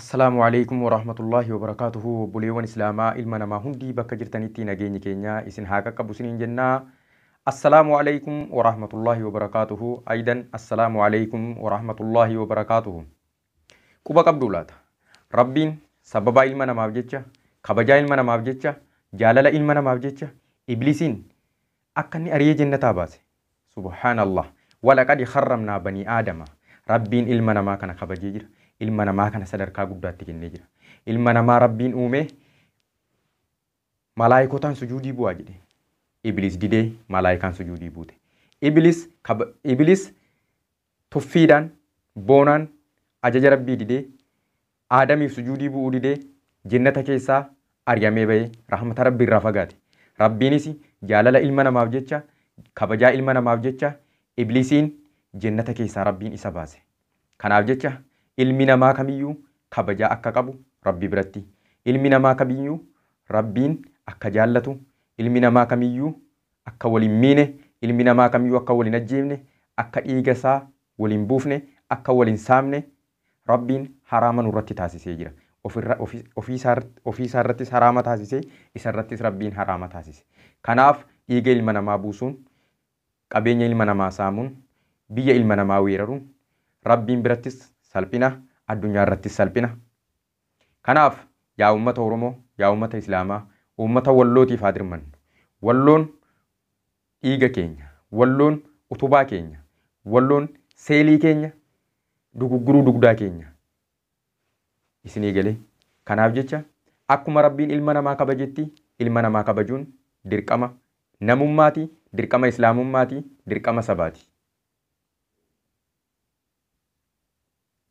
Assalaamu alaikum warahmatullaahi wabarakaatuhu. Obboleewwan Islaamaa ilma namaa hundi bakka jirtanitti nageenyi keenya isin haa qaqqabu isiniin jennaa. Assalaamu alaikum warahmatullaahi wabarakaatuhu. Aydan assalaamu alaikum warahmatullaahi wabarakaatuhu. Quba qabduu laata? Rabbiin sababaa ilma namaaf jecha, kabajaa ilma namaaf jecha, jaalala ilma namaaf jecha Iblisiin akka inni ari'ee jannataa baase. Subhaanallah. Walaqad karramnaa banii Aadama. Rabbiin ilma namaa kana kabajee jira. Ilma namaa kana sadarkaa guddaatti kennee jira. Ilma namaa Rabbiin uumee malaayikotaan sujuudii bu'aa jedhe. Iblis didee malaayikaan sujuudii buute. Iblis tuffiidhaan boonaan ajaja Rabbii didee Aadamiif sujuudii bu'uu didee jannata keessaa ari'amee bahee rahmata Rabbii irraa fagaate. Rabbiinis jaalala ilma namaaf jecha, kabajaa ilma namaaf jecha Iblisiin jannata keessaa Rabbiin isa baase. Kanaaf jecha ilmi namaa kamiyyuu kabajaa akka qabu Rabbi biratti, ilmi namaa kamiyyuu Rabbiin akka jaallatu, ilmi namaa kamiyyuu akka wal hin miine, ilmi namaa kamiyyuu akka wal hin ajjeefne, akka dhiiga isaa wal hin buufne, akka wal hin saamne Rabbiin haraama nurratti taasisee jira. Ofii isaarrattis haraama taasisee, isarrattis Rabbiin haraama taasise. Kanaaf dhiiga ilma namaa buusuun, qabeenya ilma namaa saamuun, biyya ilma namaa weeraruun Rabbiin birattis salphina, addunyaa irrattis salphina. Kanaaf yaa uummata Oromoo, yaa uummata Islaamaa, uummata Wallootiif haa dirmannu. Walloon dhiiga keenya, Walloon utubaa keenya, Walloon seelii keenya, dugugguruu dugdaa keenya. Isinii galee. Kanaaf jecha akkuma Rabbiin ilma namaa kabajetti ilma namaa kabajuun dirqama namummaati, dirqama Islaamummaati, dirqama sabaati.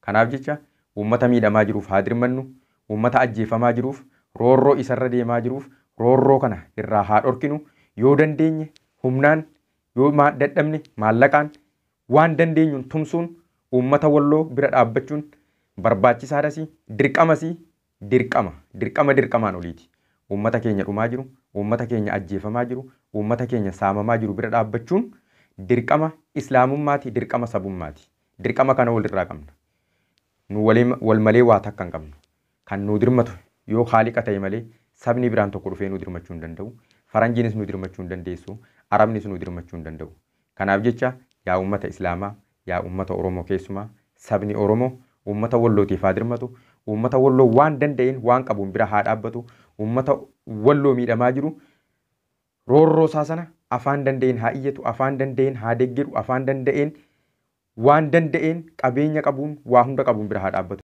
Kanaaf jecha uummata miidhamaa jiruuf haa dirmannu, uummata ajjeefamaa jiruuf, roorroo isarra deemaa jiruuf, roorroo kana irraa haa dhorkinu. Yoo dandeenye humnaan, yoo dadhabne maallaqaan waan dandeenyuun tumsuun uummata Walloo bira dhaabbachuun barbaachisaadhas, dirqamas, dirqama, dirqama dirqamaan oliiti. Uummata keenya dhumaa jiru, uummata keenya ajjeefamaa jiru, uummata keenya saamamaa jiru bira dhaabbachuun dirqama Islaamummaati, dirqama sabummaati. Dirqama kana walirraa qabna. Nu wal malee waa takka hin qabnu. Kan nu dirmatu yoo haaliqa ta'e malee sabni biraan tokko dhufee nu dirmachuu hin danda'u. Faranjiinis nu dirmachuu hin dandeessu. Arabnis nu dirmachuu hin danda'u. Kanaaf jecha yaa uummata Islaamaa, yaa uummata Oromoo keessumaa sabni Oromoo uummata Wallootiif haa dirmatu. Uummata Walloo waan danda'een waan qabuun bira haa dhaabbatu. Uummata Walloo miidhamaa jiru roorroo isaa sana afaan danda'een haa iyyatu, afaan danda'een haa deeggaru, afaan danda'een waan danda'een qabeenya qabuun waa hunda qabuun bira haa dhaabbatu.